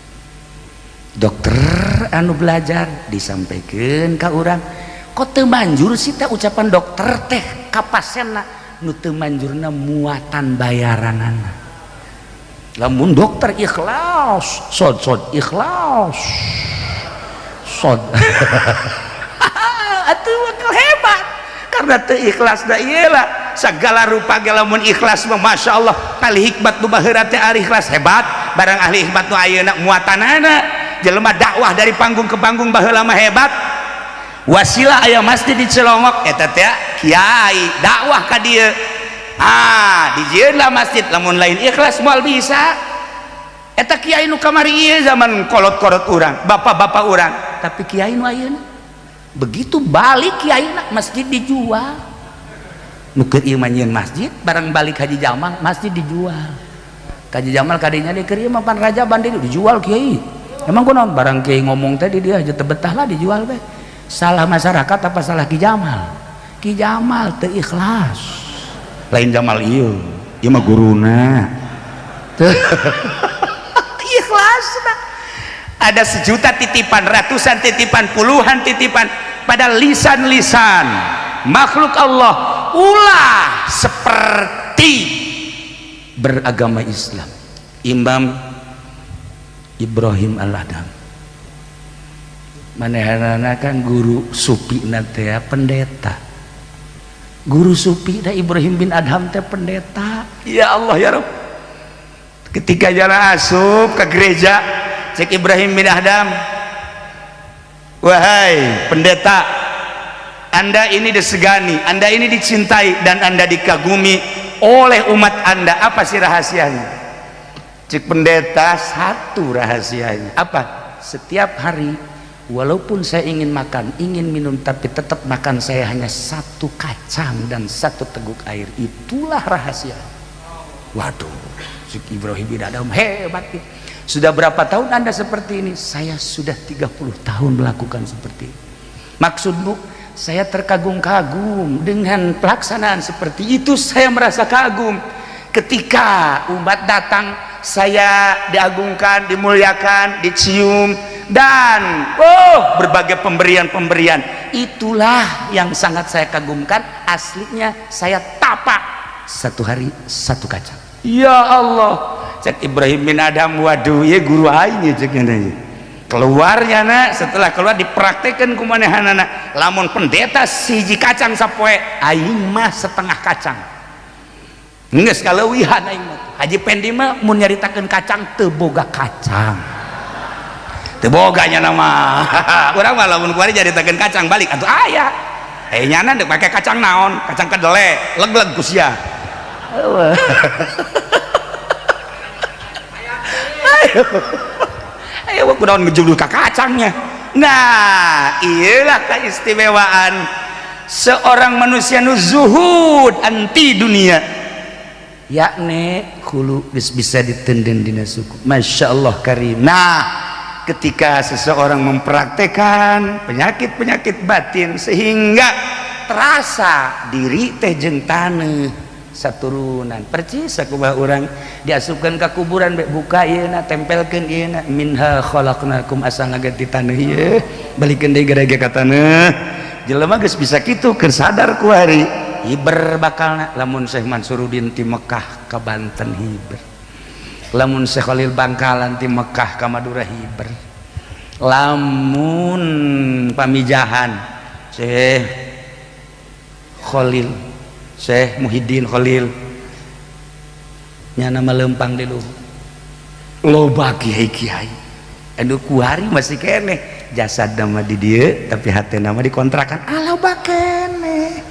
dokter anu belajar disampaikan ka urang. Kok teu manjur sih teh ucapan dokter teh ka pasienna? Nu teu manjurna muatan bayaranana. Lamun dokter ikhlas, sod sod ikhlas sod, atuh bakal hebat. Karena teu ikhlas da iyalah segala rupa ge. Lamun ikhlas mah Masya Allah, ahli hikmat nu baheula teh ahli ikhlas hebat. Barang ahli hikmat nu ayeuna muatanana jelema dakwah dari panggung ke panggung baheula mah hebat. Wasilah aya masjid di Cilongok, eta teh kiai dakwah ka dieu, ah dijieunlah masjid. Lamun lain ikhlas moal bisa. Eta kiai nu kamari ieu zaman kolot-kolot urang, bapak-bapak urang. Tapi kiai nu ayeuna begitu balik kiai masjid dijual. Nu keur ieu mah nyieun masjid, barang balik Haji Jamal masjid dijual. Haji Jamal kadinya di keur ieu mah pan rajaban dijual kiai. Emang kunaon? Barang kiai ngomong tadi dia aja teu betah lah, dijual be. Salah masyarakat apa salah Ki Jamal? Ki Jamal teu ikhlas. Lain Jamal ieu, ieu mah guruna teu ikhlas. Nah, ada sejuta titipan, ratusan titipan, puluhan titipan pada lisan-lisan makhluk Allah. Ulah seperti beragama Islam. Imam Ibrahim Al-Adham manehanana kan guru supi teh pendeta. Guru supi da Ibrahim bin Adham teh pendeta. Ya Allah ya Rabb, ketika jalan asup ke gereja, cek Ibrahim bin Adham, "Wahai pendeta, Anda ini disegani, Anda ini dicintai, dan Anda dikagumi oleh umat Anda. Apa sih rahasianya?" Cek pendeta, "Satu rahasianya." "Apa?" "Setiap hari walaupun saya ingin makan, ingin minum, tapi tetap makan saya hanya satu kacang dan satu teguk air. Itulah rahasia." Waduh, cek Ibrahim bin Adham, hebat. "Sudah berapa tahun Anda seperti ini?" "Saya sudah 30 tahun melakukan seperti ini." "Maksudmu?" "Saya terkagum-kagum dengan pelaksanaan seperti itu. Saya merasa kagum ketika umat datang, saya diagungkan, dimuliakan, dicium, dan oh, berbagai pemberian-pemberian. Itulah yang sangat saya kagumkan. Aslinya saya tapak satu hari satu kacang." Ya Allah, cek Ibrahim bin Adham, waduh ya guru aing ya. Cek keluarnya nak, setelah keluar dipraktekan ku manehanana. Lamun pendeta siji kacang sapoe, aing mah setengah kacang, geus kaleuwihan aing mah. Haji Pendi mah mun nyaritakeun kacang teu boga kacang, teu boga nya nama. Urang mah lamun kuari nyaritakeun kacang balik atuh aya eh nyana dek make kacang naon, kacang kedele leg-leg ku sia. Ayo ayo, kunaon ngejulur ka kacangnya. Nah, iyalah keistimewaan seorang manusia nu zuhud anti dunia, yakni hulu geus bisa ditenden dina suku. Masya Allah karim. Nah, Ketika seseorang mempraktekkan penyakit-penyakit batin sehingga terasa diri teh jeung taneuh saturunan, percis sakumaha urang diasupkeun ka kuburan, bek buka ieu, tempelkeun ieu, minha khalaqnakum, asalna ge ti taneuh ieu, balikeun deui gara ka taneuh. Jelema geus bisa kitu, keur sadar kuari hiber bakalna. Lamun Syekh Mansuruddin ti Mekah ka Banten hiber, lamun Syekh Khalil Bangkalan ti Mekah ka Madura hiber, lamun Pamijahan Syekh Khalil, Syekh Muhyiddin Khalil nya, nama lempang di luhur, loba kiai-kiai anu kuari masih keneh jasad nama di dieu tapi hati nama dikontrakan, loba keneh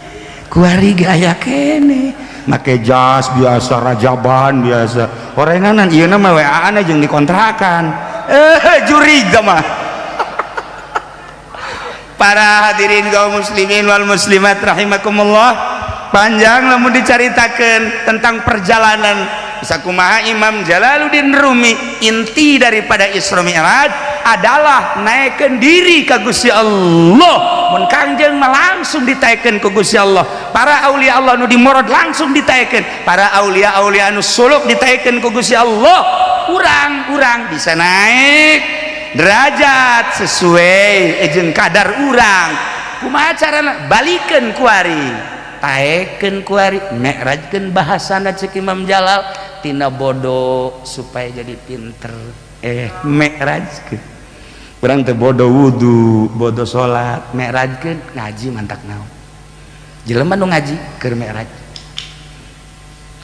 kuari ge aya keneh make jas biasa, rajaban biasa, orenganan ieu mah WA-an jeung dikontrakan, jurig mah. Para hadirin kaum muslimin wal muslimat rahimakumullah, panjang lamun dicaritakeun tentang perjalanan sakumaha Imam Jalaluddin Rumi. Inti daripada Isra Mi'raj adalah naikkan diri ka Gusti Allah. Mun Kangjeng mah langsung ditaikkeun ku Gusti Allah, para aulia Allah nu dimorod langsung ditaikkeun, para aulia aulia anu suluk ditaikkeun ku Gusti Allah. Urang-urang bisa naik derajat sesuai jeung kadar urang. Kumaha carana? Balikeun kuari, taekeun kuari, mi'rajkeun. Bahasana cek Imam Jalal, tina bodoh supaya jadi pinter, mi'rajkeun. Urang teh bodoh wudu, bodoh salat, mi'rajkeun ngaji. Mantak naon jelema nu ngaji keur mi'raj,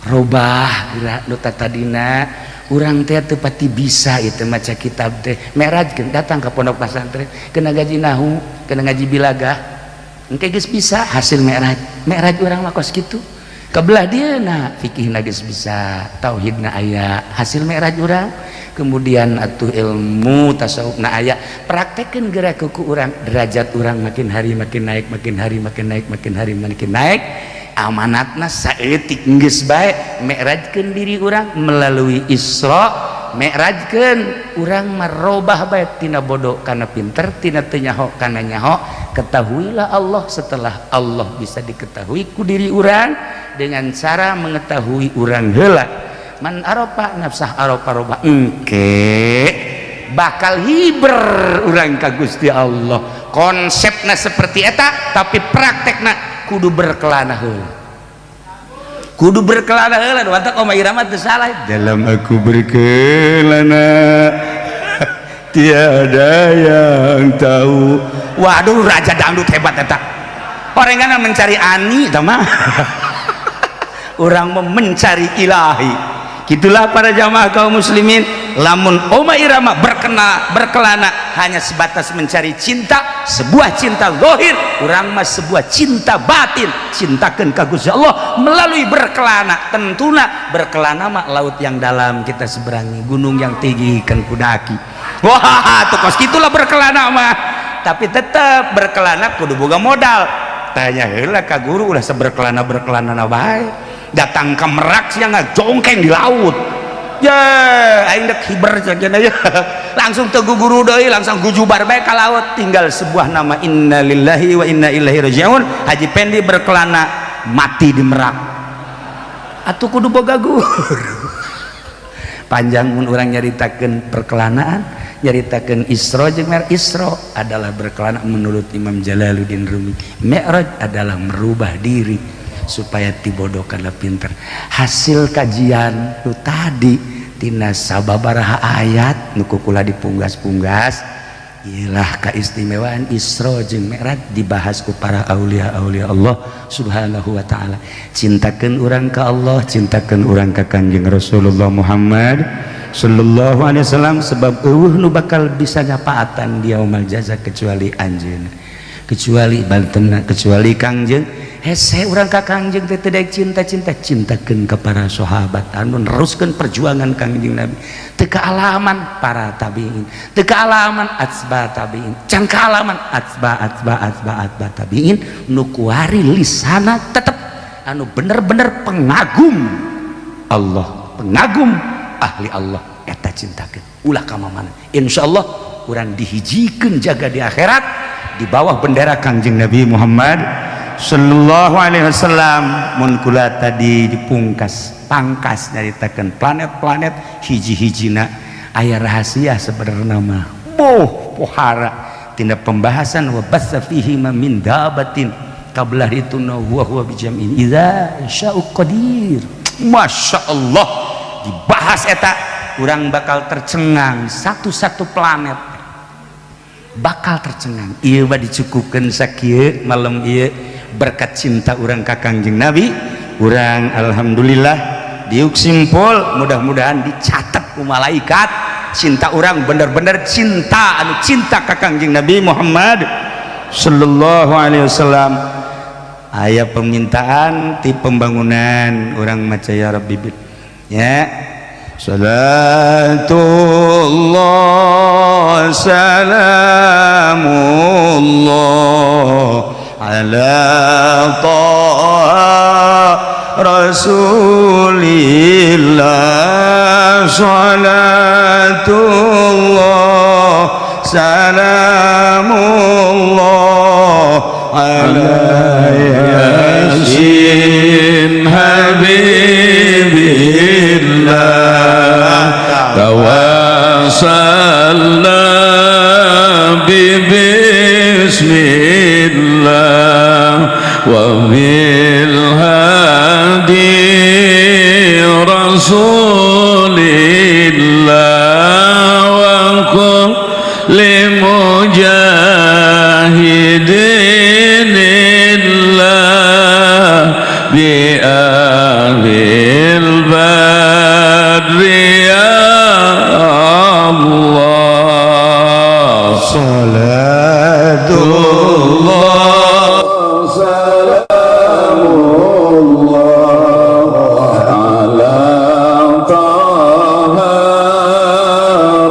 robah gerak nu tadina urang teh teu pati bisa itu maca kitab teh, mi'rajkeun datang ke pondok pesantren, kena gaji nahu, kena ngaji bilagah, engke geus bisa. Hasil mi'raj, mi'raj urang mah kos kitu. Kebelah dia na fikih geus bisa, tauhidna aya, hasil mi'raj urang. Kemudian atuh ilmu tasawuf na aya, praktekeun gerak ku urang, derajat urang makin hari makin naik, makin hari makin naik, makin hari makin naik. Amanatna saeutik geus bae, mi'rajkeun diri urang melalui Isra Mi'rajkeun. Urang merubah bae tina bodoh kana pinter, tina teu nyaho kana nyaho. Ketahuilah Allah. Setelah Allah bisa diketahui ku diri urang dengan cara mengetahui urang heula, man arofa nafsah arofa roba, engke bakal hiber urang ka Gusti Allah. Konsepna seperti eta, tapi praktekna kudu berkelana heula, kudu berkelana heula. Mantap, Oma Irama teu salah. Dalam aku berkelana tiada yang tahu. Waduh, raja dangdut hebat eta. Orang mencari ani eta mah, orang mencari ilahi. Gitulah para jamaah kaum muslimin. Lamun Oma Irama berkelana hanya sebatas mencari cinta, sebuah cinta zahir, urang mah sebuah cinta batin, cintakan ka Gusti Allah melalui berkelana. Tentuna berkelana mah laut yang dalam kita seberangi, gunung yang tinggi kan kudaki. Wah, tuh kos gitulah berkelana mah. Tapi tetap berkelana kudu boga modal. Tanya heula ka guru, ulah seberkelana berkelana bae. Datang ke Merak sia ngajongkeng di laut ya, aing dek hiber sakieu ya, langsung teu guru deui, langsung gujubar bae ka laut, tinggal sebuah nama, innalillahi wa inna ilaihi rajiun. Haji Pendi berkelana mati di Merak. Atuh kudu boga guru. Panjang mun urang nyaritakeun perkelanaan, nyaritakeun Isra jeung Mi'raj. Isra adalah berkelana menurut Imam Jalaluddin Rumi, Mi'raj adalah merubah diri supaya ti bodoh kana pinter. Hasil kajian nu tadi tina sababaraha ayat nu kukula dipunggas-punggas ialah keistimewaan Isra jeung Mi'raj dibahas ku para aulia-aulia Allah Subhanahu wa taala. Cintakeun urang ka Allah, cintakeun urang ka Kanjeng Rasulullah Muhammad sallallahu alaihi wasallam, sebab euweuh nu bakal bisa nyapaatan di yaumul jaza kecuali anjeun, kecuali bantena, kecuali Kangjeng. Hese urang ka Kangjeng teh teu cinta-cinta, cintakeun ka para sahabat anu neruskeun perjuangan Kangjeng Nabi. Teu kaalaman para tabiin, teu kaalaman atsba tabiin, can kaalaman atsba atsba atsba atsba tabiin, nu kuari lisana tetep anu bener-bener pengagum Allah, pengagum ahli Allah, eta cintakeun, ulah ka mana. Insyaallah Urang dihijikeun jaga di akhirat di bawah bendera Kangjeng Nabi Muhammad sallallahu alaihi wasallam. Mun kula tadi dipungkas pangkas nyaritakeun planet-planet, hiji-hijina aya rahasia sebenarnya mah. Boh, pohara tina pembahasan wa batsa fihi min dabatin kabelah itu huwa huwa bijam'in idza sya'u qadir. Masya Allah, dibahas eta urang bakal tercengang, satu-satu planet bakal tercengang. Iya mah dicukupkan sakieu malam ieu. Berkat cinta urang ka Kangjeng Nabi, urang alhamdulillah diuk simpul. Mudah-mudahan dicatat ku malaikat cinta urang bener-bener cinta anu cinta ka Kangjeng Nabi Muhammad sallallahu alaihi wasallam. Aya permintaan ti pembangunan, urang maca ya Rabbi ya. Salatullah salamullah ala Taha Rasulillah. Salatullah salamullah ala Yasin Habibillah. Tawassalna bismillah wa bil hadi Rasulillah wa kulli mujahidin lillah bi ahlil badri ya Allah. Salatullah salamullah ala Taha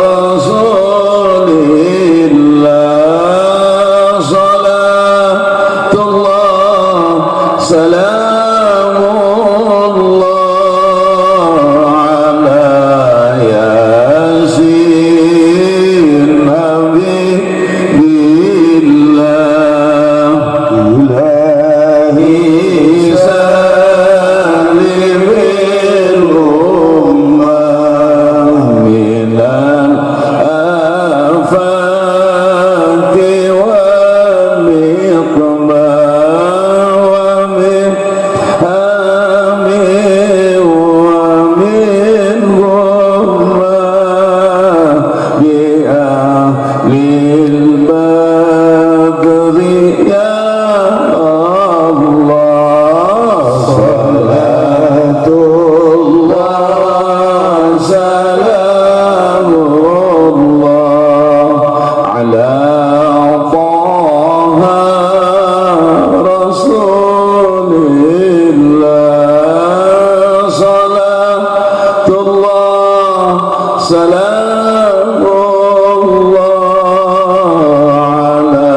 Rasulillah. Salatullah salamullah ala Yasin Habibillah. Ilahi سالم الأمة من الآفات والنقمة ومن هم ومن غمة بأهل البدر يا الله. صلاة الله سلام الله على طه رسول الله. صلاة الله سلام الله على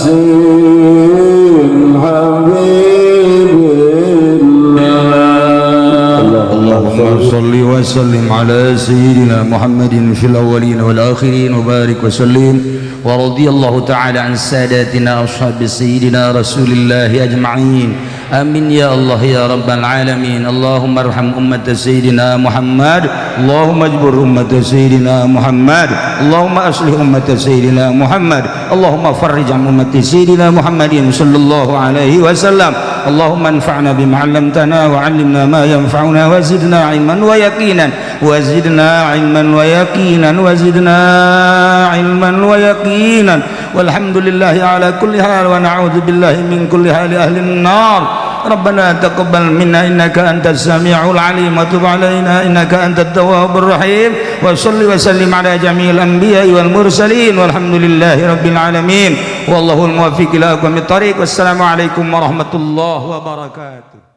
ياسين حبيب الله. اللهم صل وسلم على سيدنا محمد في الأولين والآخرين وبارك وسلم، ورضي الله تعالى عن ساداتنا أصحاب سيدنا رسول الله أجمعين. آمين يا الله يا رب العالمين. اللهم ارحم أمة سيدنا محمد، اللهم اجبر أمة سيدنا محمد، اللهم أصلح أمة سيدنا محمد، اللهم فرج عن أمة سيدنا محمد صلى الله عليه وسلم. اللهم انفعنا بما علمتنا وعلمنا ما ينفعنا وزدنا علما ويقينا، وزدنا علما ويقينا، وزدنا علما ويقينا. والحمد لله على كل حال ونعوذ بالله من كل حال أهل النار. ربنا تقبل منا إنك أنت السميع العليم وتب علينا إنك أنت التواب الرحيم، وصل وسلم على جميع الأنبياء والمرسلين، والحمد لله رب العالمين، والله الموفق إلى أقوم الطريق. والسلام عليكم ورحمة الله وبركاته.